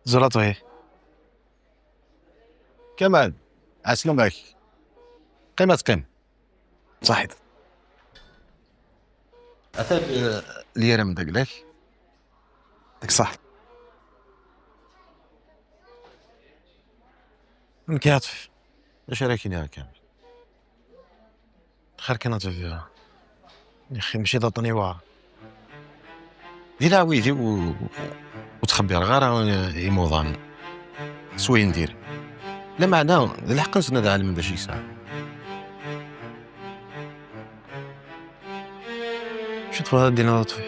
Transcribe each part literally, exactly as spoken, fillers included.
Ẓrat ɣi. Kamal, ɛeslama-k. Qqim ad teqqim. Ṣaḥit. Ata l-, lyara mdagla-k. Deg ṣaḥ. Nekk yeɛṭef. D acu ara k-iniɣ a Kamal? Xir kan ad tebdiḍ. Yaxi, mačči d aṭṭan iwɛer. Di leɛwid-iw ur, ur ttxebbireɣ ara imuḍan s wayen diren. Lameɛna d lḥeqq-nsen ad ɛelmen d acu yesɛan. Acu tebɣiḍ ad d-tiniḍ a Ṭṭfi?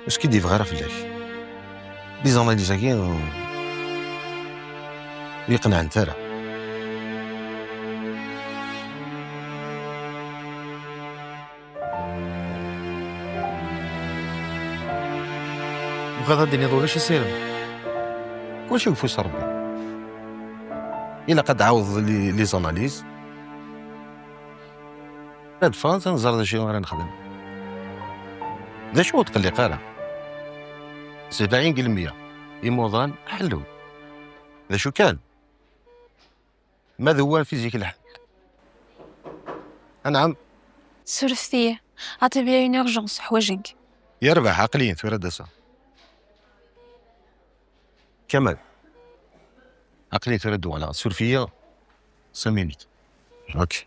Ur skiddibeɣ ara fell-ak. Les analyses-agi ur iyi-qenɛent ara. Tebɣiḍ ad d-tiniḍ ulac asirem? Kulci deg ufus n Ṛebbi. Ilaq ad d-tɛawdeḍ les, les analyses. Ad ffɣent, ad nẓer d acu ara nexdem. D acu ur tqelliq ara? Sebɛin deg lemya imuḍan ḥellun. D acu kan, ma d wa fi zik lḥal. Anɛam. Surfet-iyi. Ata bien une urgence, ḥwajen-k. Yerbeḥ, aql-iyi tura ad d-aseɣ. Kamal, aql-iyi tura ad d-uɣaleɣ. Surf-iyi cinq minutes. Ok.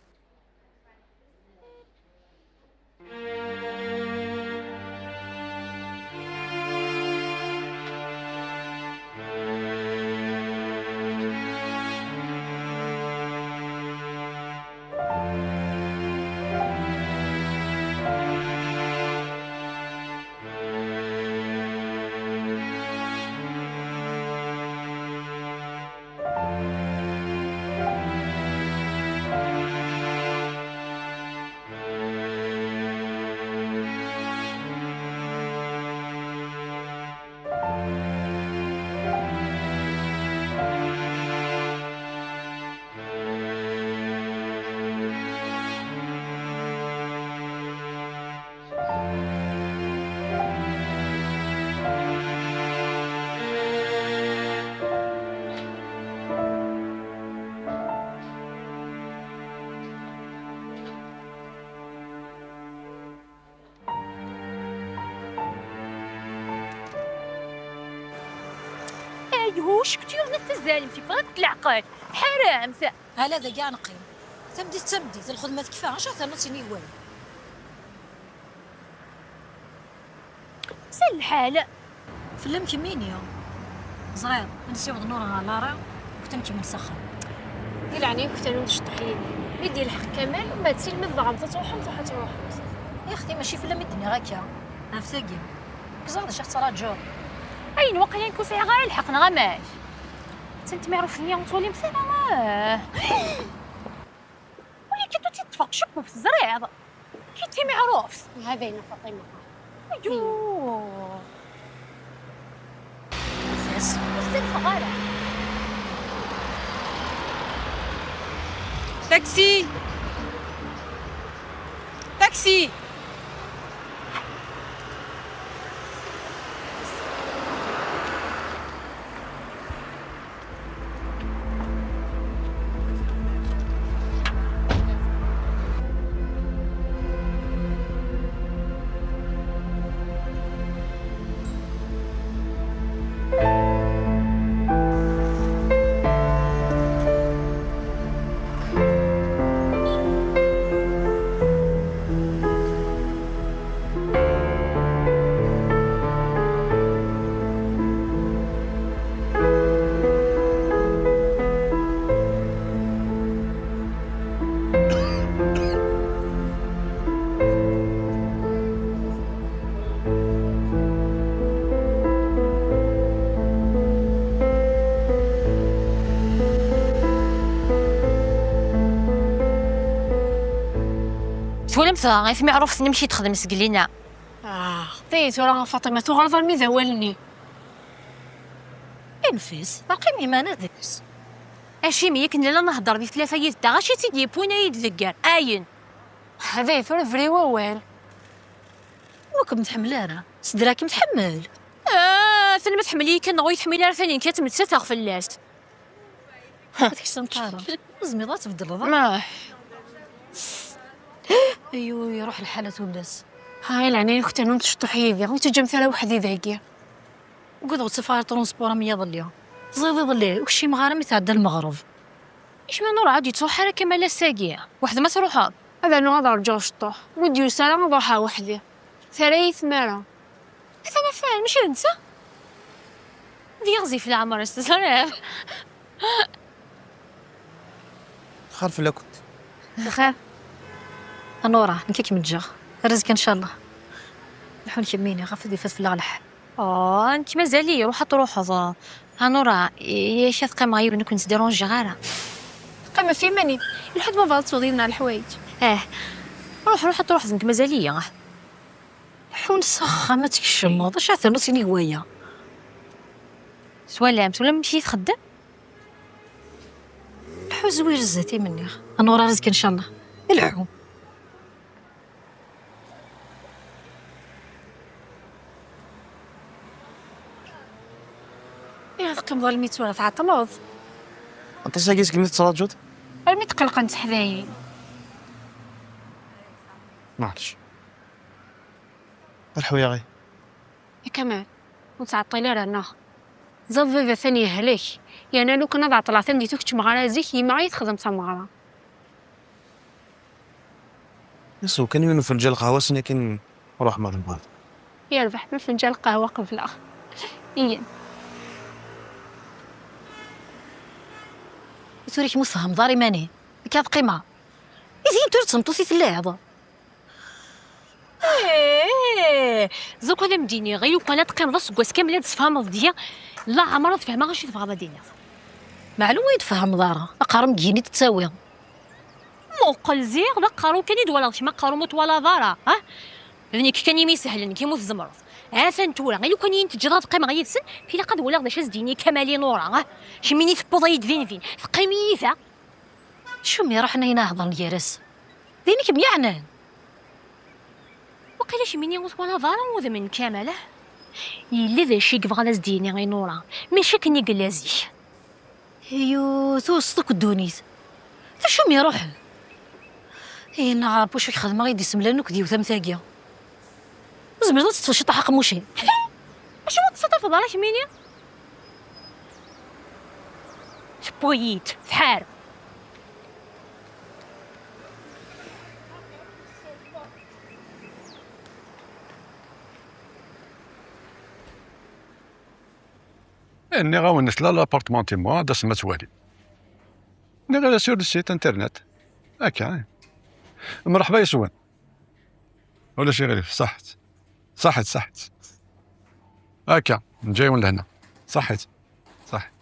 Ayhuc, kečč yuɣen ad tazalemt, yeffeɣ-ak leɛqel. Ḥaremt. Ala dagi ad neqqim. Tameddit d tameddit, lxedma tekfa, acu ad ternuḍ sin yiwal? Sel lḥal. Fell-am kemmini. Ẓriɣ, ad nsiweḍ Nura ɣer Lara, kent ad nkemmel s axxam. Di leɛnaya-nkent, rnumt ceṭṭeḥ yid-i. Mi d-yelḥeq Kamal, ma d tilmid daɣen ad truḥemt, ruḥ ad truḥemt. Ixti, mačči fell-am i d-nniɣ akka. Ɣef tagi. Ẓriɣ d acu ad tettṛaǧuḍ. Ayen waqila nekk ur sɛiɣ ara lḥeqq, neɣ amek? Attan tmiɛruft-nni ur twalimt ara? Ah. Wali kan ur tt-id-ṭṭfeɣ, cukkeɣ teẓriḍ. Kit timiɛruft. Aha dayen a Faṭima. Ayuu. Nfas. Ur ttafeɣ ara. Taksi! Taksi! Twalamt dɣa i tmiɛruft-nni amek i d-texdem seg lina? Ah, xti tura a Faṭima, tuɣaleḍ armi d awal-nni. Infis, aqim iman deg-s. Acimi akken nella nehder di tlata yid-nteɣ, acu i tt-id-yewwin ad yi-d-tegger? Ayen! Hadi, tura bri wawal. Ur kem-tḥemmel ara. Sedra kem-tḥemmel. Ah! Atan ma tḥemmel-iyi kan neɣ ur yi-tḥemmil ara, tanin kan ttmettateɣ fell-as. Ad tkessemt ara. Ur tezmireḍ ad tbeddleḍ. Mah. Ayu, iruḥ lḥal a tullas. Ha, i leɛnaya-nkent, anum tceṭṭuḥ yid-i, ur teǧǧamt ara weḥd-i dagi. Ugadeɣ ur ttafeɣ ara transport am yiḍelli. Ẓid iḍelli, ur kcimeɣ ara mi tɛedda lmeɣreb. Acimi Nura ad yettruḥ ara Kamal ass-agi? Weḥd-m ad truḥeḍ? Ad rnuɣ ad rǧuɣ ciṭṭuḥ. Mi d-yusa ara ad ruḥeɣ weḥd-i. Terra-yi tmara. Atan afar, mačči d netta? Ad yeɣzif leɛmer-is, teẓriḍ? Xir fell-akent. Lxir. A Nura, nekk ad kem-ǧǧeɣ. Ar azekka, ncallah. Lḥu kemmini, ɣef ad ifat fell-aɣ lḥal. Oh, nekk mazal-iyi, ruḥ ad truḥeḍ. A Nura, yak ad qqimeɣ yid-wen, ur ken-sdiṛunjiɣ ara. Qqim ɣef yiman-im. Lḥut ma bɣiḍ ad tewwḍ yid-neɣ leḥwayeǧ. Eh. Ruḥ, ruḥ ad truḥeḍ, nekk mazal-iyi. Ḥun s axxam ad tkecmeḍ. Acu ara ternuḍ inig waya? Twalam, twalam amek i txeddem? Lḥu zwir zdat-i, m-nniɣ. Ad nurar azekka, ncallah. Lḥu. Ihi teqqimeḍ almi d tura tɛeṭṭleḍ? Aṭas-agi segmi tettraǧuḍ? Almi tqelqen teḥdayin. Maɛlic. Lḥu yaɣi. Kamal, ur ttɛeṭṭil ara, neɣ? Ẓid baba atan yehlek. Yerna lukan ad ɛeṭṭleɣ tameddit ur keččmeɣ ara zik, yemma ad yi-texdem tameɣra. Isew kan yiwen ufenǧal qahwa, sin akin ruḥ ma tebɣiḍ. Yerbeḥ ma fenǧal qahwa qebleɣ. Iyyat. Tura kemm ur tfehmeḍ ara iman-im. Akka ad qqimeɣ. Ihi tura d tmeṭṭut i telliḍ. Eh, ẓuk ad am-d-iniɣ, i lukan ad teqqimeḍ aseggas kamel ad d-tesfehmeḍ deg-i, laɛmer ad fehmeɣ acu tebɣiḍ ad d-tiniḍ. Meɛlum ur yi-d-tfehmeḍ ara, aqerru-m deg-i i d-tettawiḍ. Muqel ziɣ, d aqerru kan i d-walaɣ, kemm aqerru-m ur twalaḍ ara, ah? D nekk kan imi isehlen, kemm ur tzemreḍ. Ha-t-an tura, i lukan i yi-n-teǧǧiḍ ad qqimeɣ yid-sen, ilaq ad waliɣ d acu ad s-d-yini Kamal i Nura, ah? Kemmini tewwiḍ-iyi-d din din, teqqim yid-i. Acu mi ruḥen ayen a hedren gar-asen? D ayen i kem-yeɛnan? Waqila kemmini ur twalaḍ ara udem n Kamal, ah? Yella d acu i yebɣa ad as-d-yini i Nura, mačči akken i yella zik. Ayu, tuɣeṣ akk ddunit. D acu mi iruḥen? Ay neɣ Ṛebbi, acu i k-xedmeɣ i d-isemlan akk d yiwet am tagi? Tzemreḍ ad teṭṭfeḍ ciṭṭaḥ aqemmuc-im? Acu ur tettṣaṭafeḍ ara kemmini? Tewwi-yi-d, tḥar. Eh, nniɣ-awen nesla l'appartement timwa, ad asem ad twalim. Nniɣ-as sur le site internet. Akka. Mreḥba yes-wen. Ulac iɣilif, ṣaḥet. Ṣaḥet, ṣaḥet. Akka, nǧa-yawen lehna. Ṣaḥet. Ṣaḥet.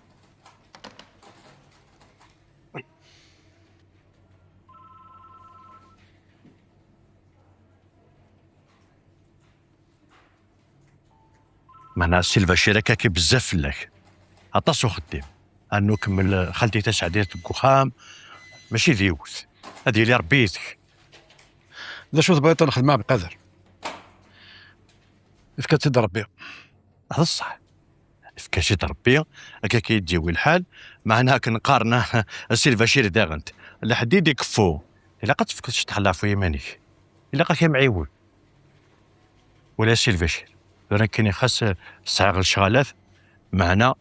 Meɛna Si Lbacir akka-agi bezzaf fell-ak. Aṭas uxeddim. Anu kemmel xalti taseɛdit deg uxxam, mačči d yiwet. Ad yili Rebbi yid-k. D acu tebɣiḍ ad nexdem a Ɛebdqader? Efk-as-tt-id Rebbi. D ṣṣeḥ. Efk-as-id Rebbi, akka-agi i d-yawi lḥal, meɛna akken qqaren, a Si Lbacir daɣen, lḥedd i d-ikeffu. Ilaq ad tefkeḍ cṭeḥ n leɛfu i yiman-ik. Ilaq ad k-amɛiwen. Wala a Si Lbacir, tura nekkini xas sɛiɣ lecɣalat, meɛna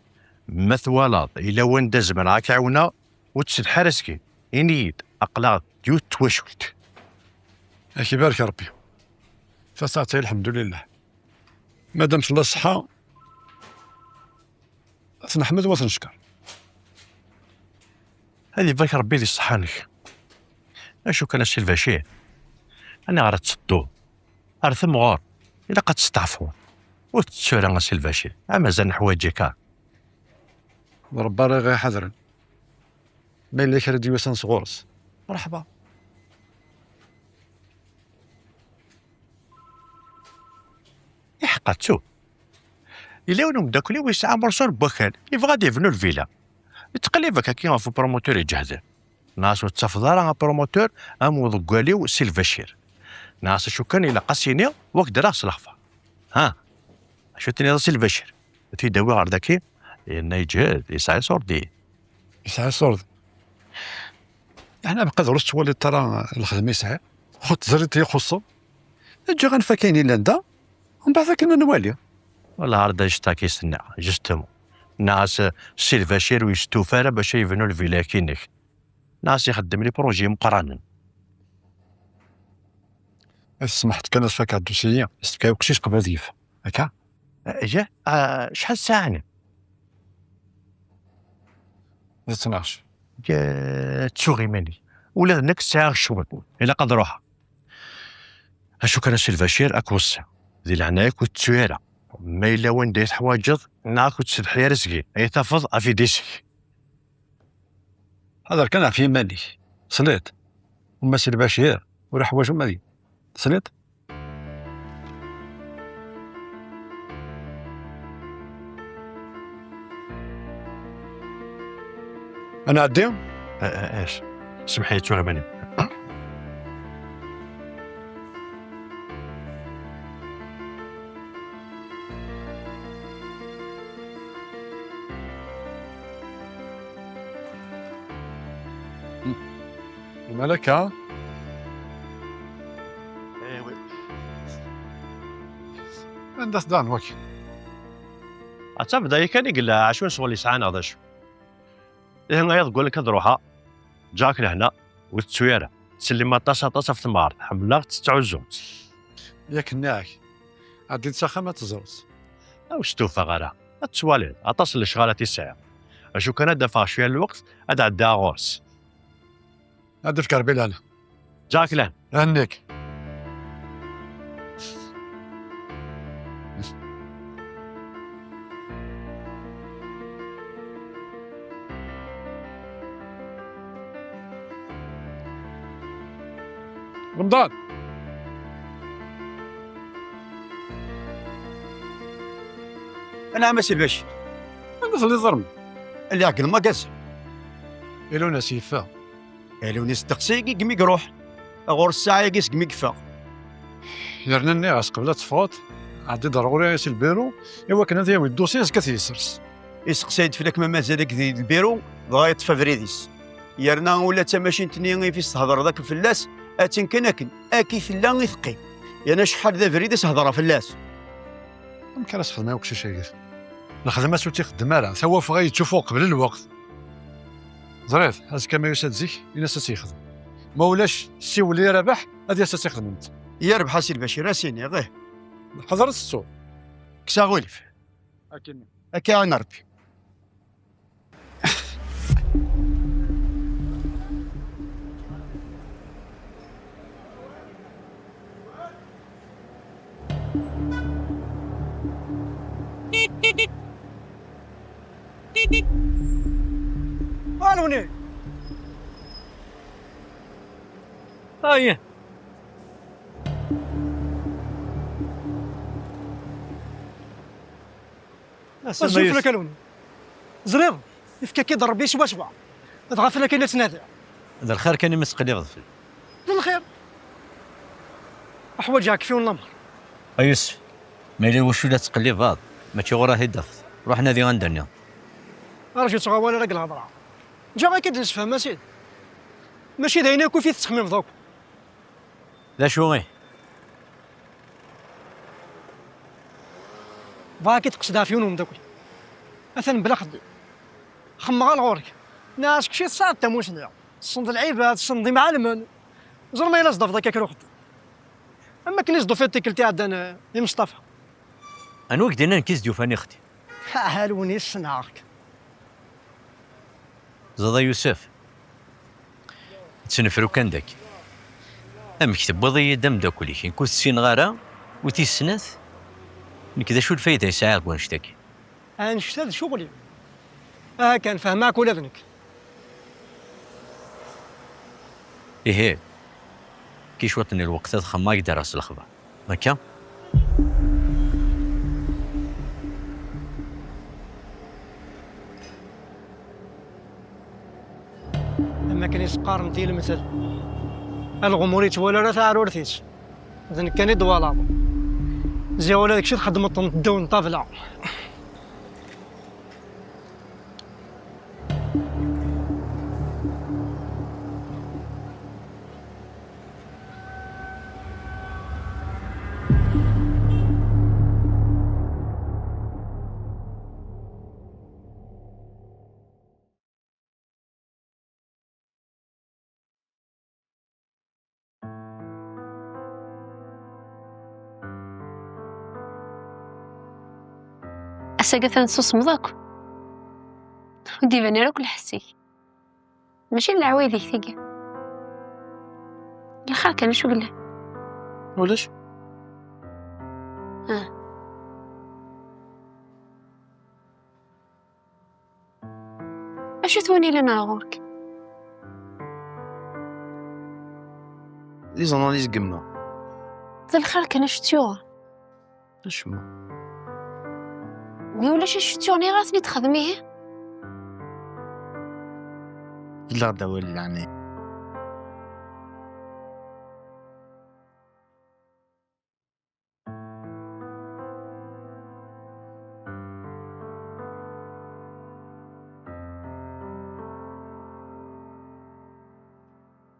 ma twalaḍ yella wanda zemreɣ ad k-ɛiwneɣ, ur ttsetḥi ara seg-i. Ini-yi-d, aql-aɣ d yiwet n twacult. Ad k-ibarek Rebbi. Tasaɛet-a, lḥemdulillah. Madam tella ṣṣeḥḥa, ad t-neḥmed wa t-neckeṛ. Ad ibarek Rebbi di ṣṣeḥḥa-nnek. Acu kan a Si Lbacir, aniɣer ad tedduḍ? Ar temɣer, ilaq ad testeɛfuḍ. Ur tettu ara a Si Lbacir, a mazal neḥwaǧ-ik. D Rebbi ara ɣ-iḥadren. Ma yella kra d-yusan sɣur-s, mreḥba. Iḥeqqa ttu. Yella yiwen umeddakel-iw yesɛa amurṣul n wakal, yebɣa ad yebnu lvila. Yettqellib akka-agi ɣef upromoteur iǧehden. Nniɣ-as ur tettafeḍ ara apromoteur am uḍeggal-iw Si Lbacir. Nniɣ-as acu kan ilaq ad s-iniɣ, wak ddreɣ s lexbar. Ha? Acu tenniḍ a Si Lbacir? Ad t-id-awiɣ ɣer daki, yerna yeǧhed, yesɛa iṣurdi. Yesɛa iṣurdi. Yeɛni, abqad ur tettwaliḍ ara lxedma yesɛa? Xud teẓriḍ i ixuṣṣen? Eǧǧ anef akka ayen yellan da, mbeɛd akken ad nwali. Wala ar d ajṭak i s-nniɣ, justement. Nniɣ-as, Si Lbacir ur yestufa ara bac ad yebnu lvila-inek. Nniɣ-as ixeddem les projets imeqqranen. Ma tsemḥeḍ kan ad fakeɣ ddusiyi, s tefka uqcic qbel ad yif. Akka? Yah, ah, acḥal ssaɛa-nni? D ttnac. Ya, ttuɣ iman-ik. Ula d nekk sɛiɣ ccɣel. Ilaq ad ruḥeɣ. Acu kan a Si Lbacir, ad k-weṣṣiɣ. Di leɛnaya-k ur tettu ara. Ma yella wanda i teḥwaǧeḍ, neɣ ad k-ur tettsetḥi ara seg-i. Ay tafeḍ, af-id isek. Ḥader kan ɣef yiman-ik. Tesliḍ? Uma Si Lbacir, ur iḥwaǧ uma d yiwen. Tesliḍ? Ad nɛeddi? A-, a-, acu? Semḥ-iyi, ttuɣ iman-im. Malak, ha? Eh, oui. Anda-t Dan, waki? Atta bda yakan i yella, acu n ccɣel yesɛa neɣ d acu? Ihi, ay deg wallen ad ruḥeɣ. Ǧǧeɣ-ak lehna, ur tettu ara. Ttsellim aṭas, aṭas ɣef temɣart. Ḥemmleɣ-tt, tettɛuzzumt. Yak nniɣ-ak, ɛeddi-d s axxam ad teẓreḍ. Ur stufaɣ ara. Ad twaliḍ, aṭas n lecɣal i sɛiɣ. Acu kan ad d-afeɣ cwiya n lweqt, ad ɛeddiɣ ɣur-s. Ad d-ifk Rebbi lehna. Ǧǧeɣ-ak lehna. Henni-k. Remḍan. Anɛam a Si Lbacir. Anda telliḍ a Remḍan? Lliɣ deg lmagazin. Ilun-as yeffeɣ. Ilun-is ddeqs-agi segmi iruḥ. Ɣur ssaɛa-agi segmi yeffeɣ. Yerna nniɣ-as qbel ad teffɣeḍ, ɛeddi-d ar ɣur-i si lbiru, i wakken ad yawi ddusi azekka ad t-yessers. Iseqsay-d fell-ak ma mazal-ik di lbiru, dɣa yeṭṭef abrid-is. Yerna ula d tamacint-nni i s-thedreḍ akk fell-as, attan kan akken, akka i tella i teqqim. Yerna acḥal d abrid i s-hedreɣ fell-as. Amek ara s-xedmeɣ i uqcic-agi? Lxedma-s ur tt-ixeddem ara, tawafeɣ-a yettuffuɣ qbel lweqt. Ẓriɣ, azekka ma yusa-d zik, in-as ad tt-yexdem. Ma ulac, siwel i Rabaḥ, ad yas ad tt-ixdem netta. Yerbeḥ a Si Lbacir, ad s-iniɣ, ih. Ḥeḍret tettu. Kkes aɣilif. Akken. Akka i ɛin Rebbi. Aluni. Ayen. Azul fell-ak a Lewni. Ẓriɣ, yefka-k-id Rebbi swaswa. Dɣa fell-ak i la ttnadiɣ. D lxir kan imi tettqellibeḍ fell-i. D lxir. Uḥwaǧeɣ-k f yiwen lameṛ. A Yusef, ma yella wacu la tettqellibeḍ, mačči ɣur-i ad t-id-tafeḍ. Ruḥ nadi anda nniḍen. Rju ttɣawal ara deg lhedṛa. Ǧǧiɣ-ak-id nsefhem, a Sidi. Mačči d ayen akk i tettxemmimeḍ akk. D acu i? Bɣiɣ ad k-id-qesdeɣ ɣef yiwen n umeddakel. Atan mebla axeddim. Xemmeɣ ar ɣur-k. Nniɣ-as kečč i tesɛiḍ tamusni. Tessneḍ lɛibad, tessneḍ imɛalmen. Ẓer ma yella tezḍafeḍ akka kra uxeddim. Am wakken i s-d-tufiḍ tikkelt iɛeddan, eh, i Meṣṭafa. Anwa i k-d-yenna nekk i s-d-yufan ixeddim? Ha, ha, Lewnis, ssneɣ-k. Ẓeḍ a Yusef, ttnefru kan daki. Amek tewwiḍ-iyi-d ameddakel-ik, nekk ur t-ssineɣ ara, u tis snat, nekk d acu lfayda i sɛiɣ deg wannect-agi? Annect-a d ccɣel-iw. Aha kan, fehmeɣ-k ula d nekk. Ihi, ki cwiṭ n lweqt ad xemmeɣ ad k-d-rreɣ s lexbar. Akka? Am akken i s-qqaren tilmtel, alɣem ur yettwali ara taɛrurt-is. D nekk kan i d-twalaḍ. Ziɣ ula d kečč txeddmeḍ-tent ddaw n ṭṭabla. Sagat ad tessusmeḍ akk. Ur d-iban ara akk lḥess-ik. Mačči d leɛwayed-ik tigi. Lxir kan, acu yellan? Ulac. Ah. Acu twanilan ɣer ɣur-k? Des analyses n yemma. D lxir kan, acu tt-yuɣen? Acemma. Mi ulac acu tt-yuɣen, iɣer ad ten-id-texdem ihi? Yella d awal leɛnaya.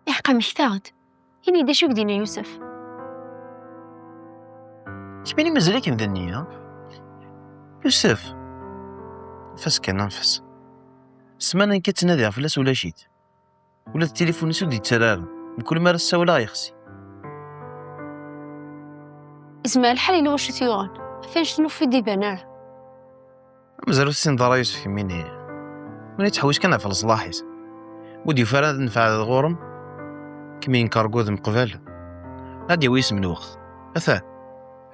Iḥqa, mmektaɣ-d. Ini-d acu i k-d-yenna Yusef. Kemmini mazal-ikem d nniya. Yusef. Anef-as kan, anef-as. Ssmana nekk ttnadiɣ fell-as, ulac-it. Ula d tilifun-is ur d-yettarra ara. Mkul mi ara ssawleɣ yexsi. Izmer lḥal yella wacu t-yuɣen. Ɣef annect-nni ur d-iban ara. Mazal ur tessineḍ ara Yusef kemmini. Win yettḥewwis kan ɣef leṣlaḥ-is. Ur d-yufi ara nnfeɛ d ɣur-m. Kem yenker deg wudem qbal. Ad d-yawi isem n lweqt. Atan.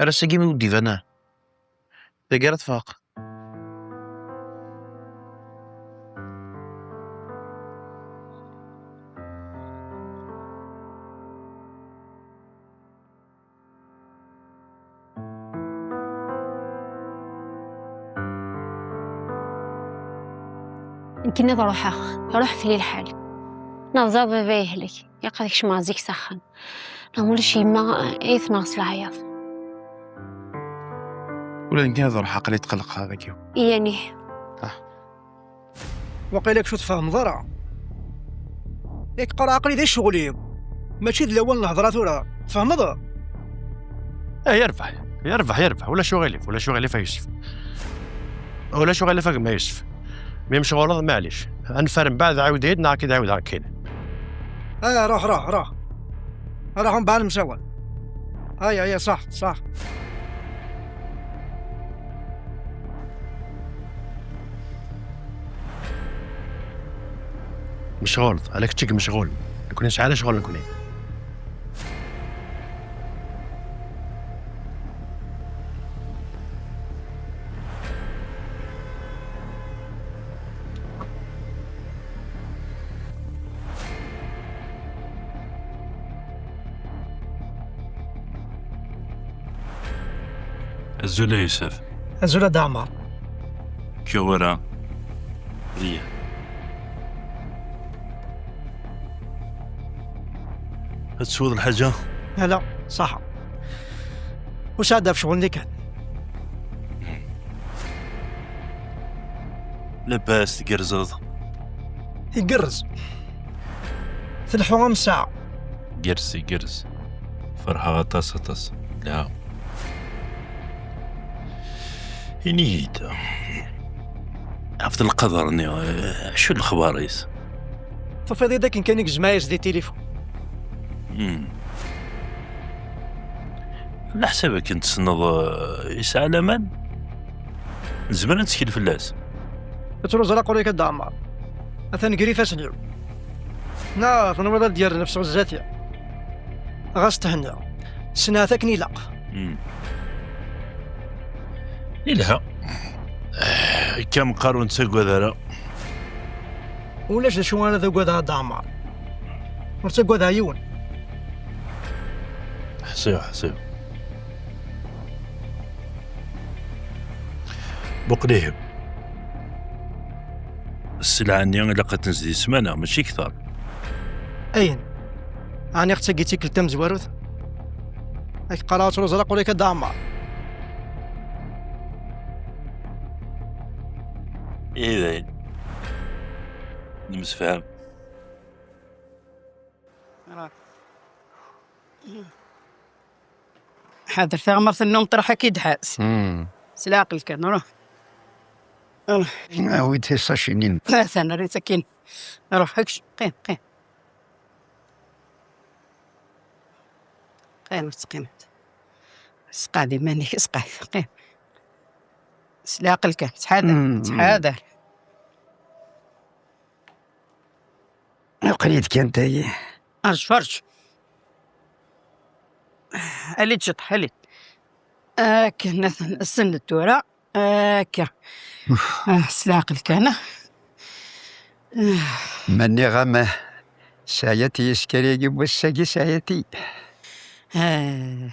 Ar ass-agi mi ur d-iban ara. Dagi ara tfaq. Nekkini ad ruḥeɣ, ruḥ fell-i lḥal. Neɣ ẓer baba yehlek, ilaq ad kecmeɣ zik s axxam. Neɣ ma ulac yemma ay tenɣes leɛyaḍ. Ula d nekkini ad ruḥeɣ, aql-i tqelqeɣ dagi. Iyani. Ah. Waqila kečč ur tfehmeḍ ara. Yak qqareɣ aql-i di ccɣel-iw. Mačči d lawan n lhedra tura. Tfehmeḍ? Eh, yerbeḥ, yerbeḥ, yerbeḥ. Ulac uɣilif, ulac uɣilif a Yusef. Ulac uɣilif a gma Yusef. Mi mecɣuleḍ, maɛlic. Ad neffer mbeɛd, ɛiwed-iyi-d neɣ ad k-id-ɛiwdeɣ akkin. Eh, ruḥ, ruḥ, ruḥ. Ruḥ mbeɛd nemsawal. Aya, aya, ṣaḥ, ṣaḥ. Mecɣuleḍ, ala kečč i yemecɣulen. Nekni nesɛa ala ccɣel nekni. Azul a Yusef. Azul a Dda Ɛmer. Kiwara. Iya. Ad tesweḍ lḥaǧa? Ala, ṣaḥa. Ur sɛad ɣef ccɣel-nni kan. Labas, tgerrzeḍ? Igerrez. Tleḥḥu am ssaɛa. Igerrez, igerrez. Ferḥeɣ aṭas, aṭas. Lha. Ini-yi-d, ɣef lqader-nni, eh, acu n lexbar-is? Tufiḍ-id akken kan i yezmeɛ-as di tilifun. Hmm. Leḥsab akken tessneḍ, eh, yesɛa laman? Nezmer ad nettkel fell-as? Ur ttruẓ ara qrib a Dda Ɛmer. Atan gar ifassen-iw. Neɣ tenwiḍ ad d-yerr nnefs ɣer zdat-i? Ɣas thenniɣ. Ssneɣ-t akken ilaq. Hmm. Ilha. Akka meqqar ur nettagad ara. Ulac d acu ara tagadeɣ a Dda Ɛmer. Ur ttagadeɣ yiwen. Ḥsiɣ, ḥsiɣ. Muqel ihi. Sselɛa-nni ilaq ad tenzed i ssmana, mačči kter. Ayen? Ɛni ɣ tagi d tikkelt tamezwarut? Ad k-qqareɣ ad truẓ laqul-ik a Dda Ɛmer. Ihi dayen. Nemsefham. Ḥader taɣmert-nni n ṭṭraḥ ad k-id-tḥaz. Hmm. S leɛqel kan, ruḥ. Ruḥ. Awi-d tisacinin. Atan, rrit akkin. Ruḥ, kečč, qim, qim. Qim, ur tettqimeḍ. Sqeɛd iman-ik, sqeɛd, qim. S leɛqel kan, ttḥadar, ttḥadar. Aql-iyi-d kan tagi. Rǧu, rǧu. Ali-d ciṭ, ali-d. Akken, atan, send-d tura. Akka. Ah, s leɛqel kan. Ma nniɣ-am, sɛiɣ-t yeskerigi n wass-agi, sɛiɣ-t. Ah,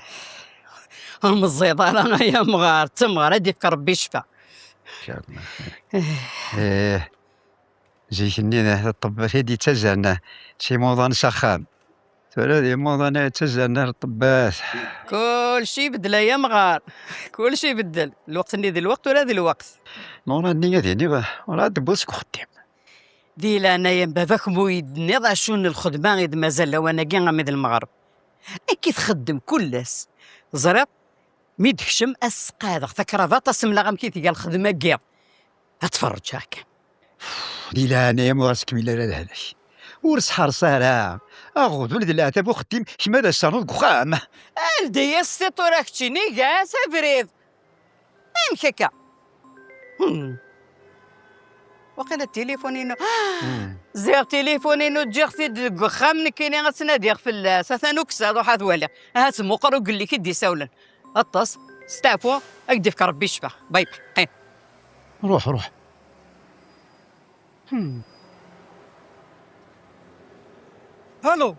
ur meẓẓiyeḍ ara ay amɣar, d tamɣar, ad d-ifk Rebbi ccfa. Ih, zik-nni ṭṭebbat i d-yettazzalen s imuḍan s axxam. Tura d imuḍan i yettazzalen ar ṭṭebbat. Kulci ibeddel ay amɣar. Kulci ibeddel. Lweqt-nni d lweqt, tura d lweqt. Nura-nni ad iniɣ, ur ɛad d-wwiḍ seg uxeddim. Di leɛnaya-m, baba-k mu yi-d-tenniḍ acu n lxedma i d-mazal lawan-agi armi d lmeɣreb. Akka i txeddem kul ass. Teẓriḍ? Mi d-tekcem, ad s-sqaɛdeɣ takrabaṭ, ad s-mleɣ amek i tga lxedma n yiḍ. Ad tferreǧ akka. Di leɛnaya-m, ur as-kmil ara lehlak. Ur sḥerṣ ara. Aɣbel d leɛtab uxeddim, kemm ad as-ternuḍ deg uxxam. Ldi-yas tiṭ tura keččini, gas abrid. Amek akka? Hmm. Waqila tilifun-inu. Ziɣ tilifun-inu ǧǧiɣ-t-id deg uxxam, nekkini ad ttnadiɣ fell-as. Atan uksaḍ, ruḥ ad waliɣ. Ahat meqqer ugellik i d-isawlen. Aṭas, steɛfu, ad k-d-ifk Rebbi ccfa. Bay bay, qim. Ruḥ, ruḥ. Hmm. Alo.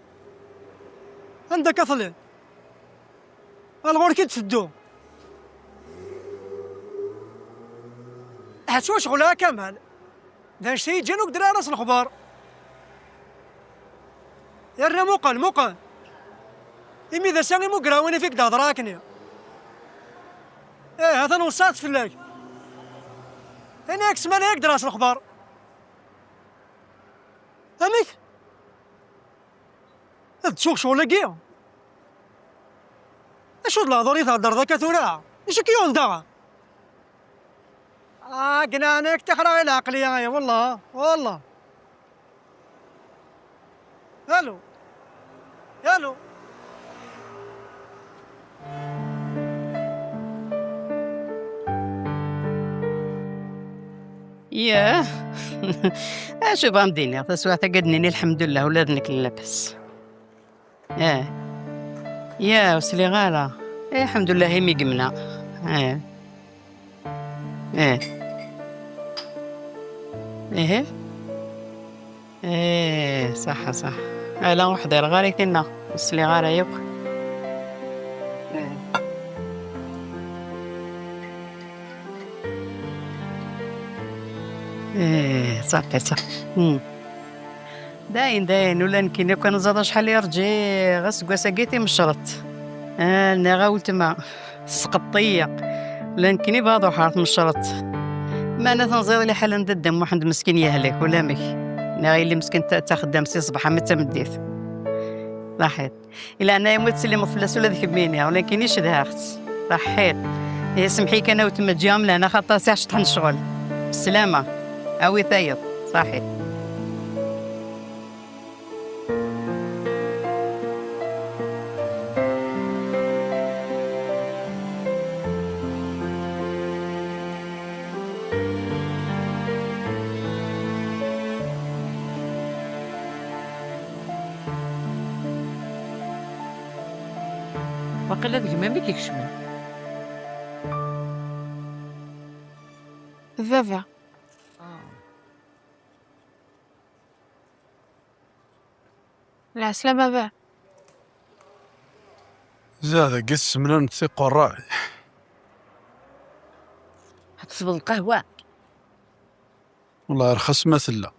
Anda akka telliḍ? Ɣer ɣur-k i d-teddu. Ahat s wacɣel a Kamal. D anect-a i yeǧǧan ur k-d-rri ara s lexbar. Yerna muqel, muqel. Imi d ass-a i mugreɣ win i k-d-hedreɣ akkenni. Ih, atan weṣṣaɣ-tt fell-ak. Ini-ak ssmana i k-d-rriɣ s lexbar. Amek? Ad ttuɣ ccɣel-agi? Acu d lehdur i theddreḍ akka tura? Acu k-yuɣen daɣen? Ah, gnan-ak tixra i lɛeqliya-ya, wallah, wallah. Alo. Alo. Yah. Acu bɣa m-d-iniɣ, taswiɛt-agi ad d-nini lḥemdullah, ula d nekk labas. Eh. Yah, ur sliɣ ara. Eh, lḥemdullah imi gemna. Eh. Eh. Ihi. Eh, ṣaḥa, ṣaḥa. Ala, ur ḥdireɣ ara i tinna. Ur sliɣ ara yakk. Eh. Eh, ṣaḥa, ṣaḥa. Hmm. Dayen, dayen, ula nekkini kan ẓad acḥal i rǧiɣ aseggas-agi timecreḍt. Ah, nniɣ a weltma, tesqeṭṭ-iyi. Ula nekkini bɣiɣ ad ruḥeɣ ɣer tmecreḍt. Meɛna tenẓiḍ liḥala n dadda Muḥend meskin yehlek, ulamek. Nniɣ yelli meskin ta-, taxeddamt si ṣṣbeḥ am d tameddit. Laḥiḍ. I leɛnaya-m ur ttsellimeḍ fell-as ula d kemmini, ula nekkini cedhaɣ-tt. Taḥḥiḍ. Ihi semḥ-iyi kan a weltma, ǧǧiɣ-am lehna xaṭer sɛiɣ cṭeḥ n ccɣel. Bselama. Awi tayeḍ. Saḥit. Waqila d gma-m i k-ikecmen. D baba. Lɛeslama a baba. Zah dagi tessemlalem tiqerray. Ad tesbeḍ lqahwa. Wellah rxas ma tella.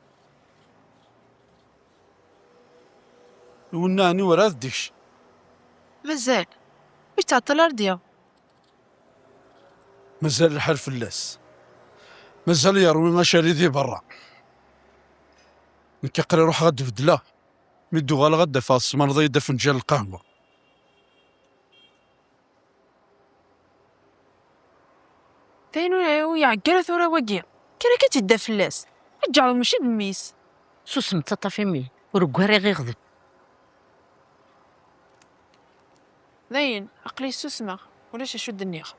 Wennaɛni werɛad d-ikcem. Mazal. Ur yettɛeṭṭil ara ad d-yaweḍ. Mazal lḥal fell-as. Mazal yerwi acali di berra. Nekk aql-i ruḥeɣ ad d-beddleɣ. Mi d-uɣaleɣ ad d-afeɣ tesmaleḍ-iyi-d afenǧal n lqahwa. D ayen ur, ur iɛegga ara tura wagi. Kker akka ad t-idda fell-as. Ad ǧeɛleḍ mačči d mmi-s. Susem, ttaṭṭaf imi ur ggariɣ iɣdeb. Dayen, aql-i ssusmeɣ, ulac acu d-nniɣ.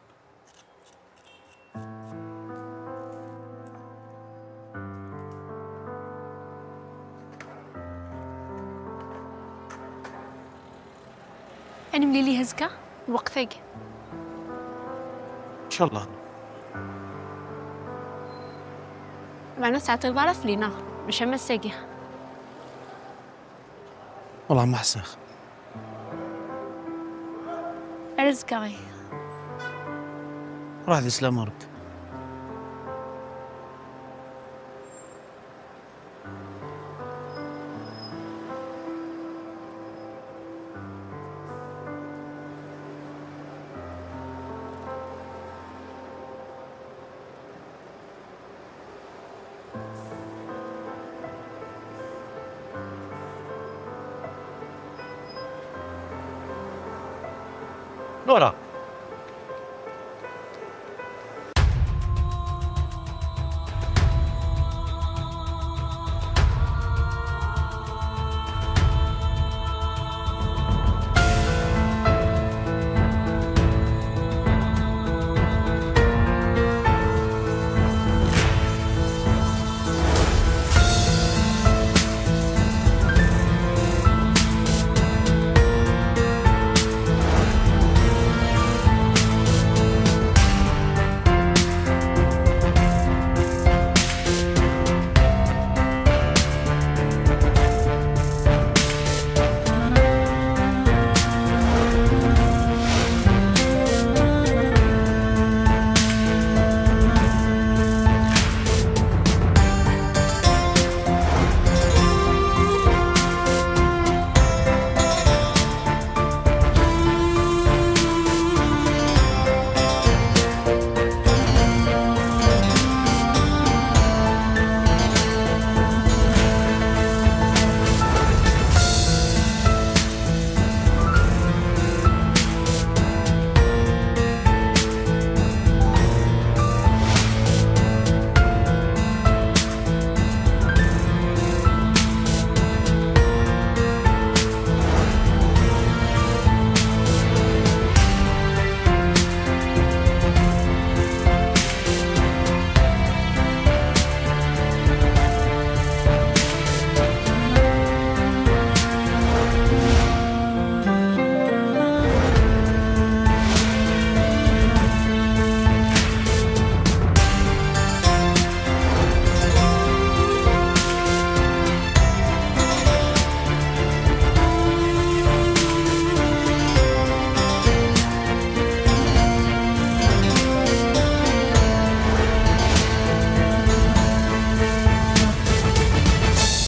Nemlili azekka, lweqt-agi. Incallah. Meɛna ur teɛṭileḍ ara fell-i, neɣ? Maca am ass-agi. Wellah ma ḥṣiɣ. Ar azekka ihi. Ruḥ di sslama Rebbi. Nora,